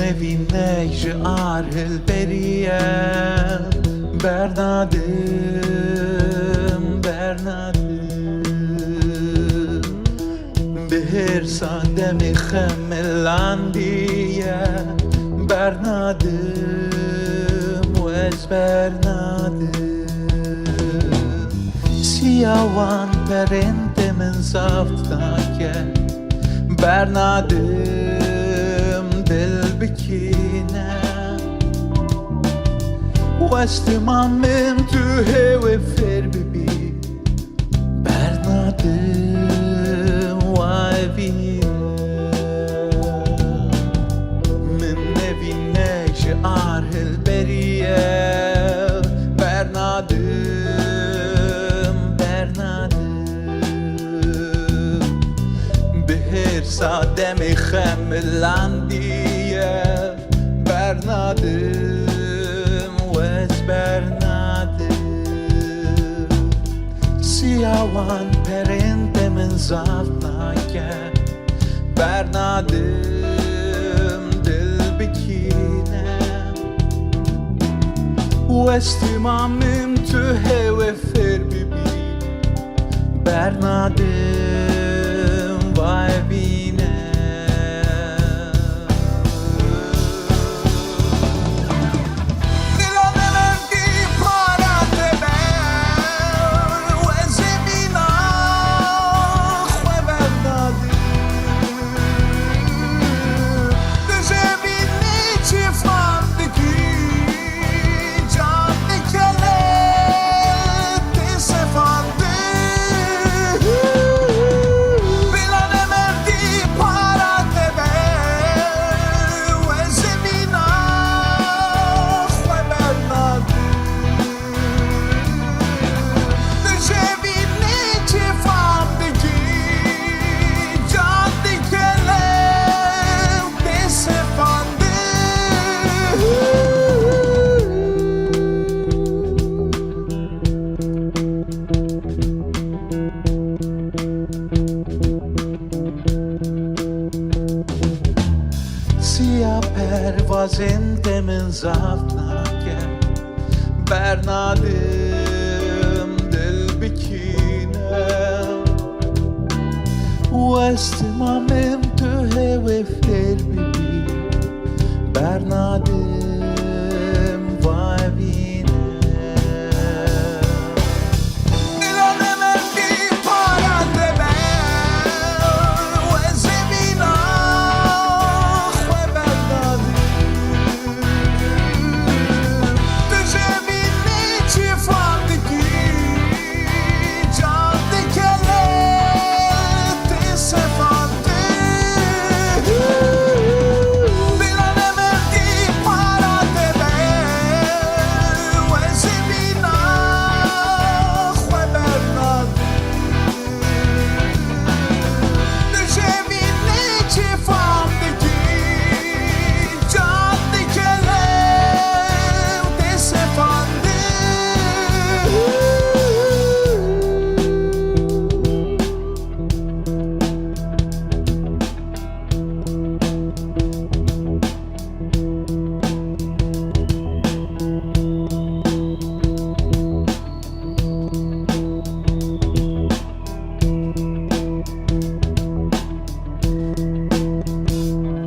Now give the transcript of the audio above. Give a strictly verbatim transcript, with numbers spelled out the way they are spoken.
Evînek ji ar hilberiye, bernadim, bernadim. Bi hêrsa demê xemilandiye, bernadim û ez bernadim. Siya wan perên te min zaf nake, bernadim dil bikîne. Westima min tu hê wê fêr bibî, bernadim wa evîne. Min nevîne ji ar hilberiye, bernadim, bernadim. Bi hêrsa demê xemilandiye, bernadim û ez bernadim. Siya wan perên te min zaf nake, bernadim dil bikîne. Westima min tu hê wê fêr bibî, bernadim va evîne. Dila nemerdî para te be, we zemîna xwe bernadî. Tu zemînê çi fam dikî, can dikele tê sefandî. Bila nemerdî para te be, we zemîna xwe bernadî. Tu jê bînî çi fam dikî, can dikele û tê sefandî. Siya pervazên te min zaf nake, bernadim dil bikîne. Westima min tu hê wê fêr bibî, bernadim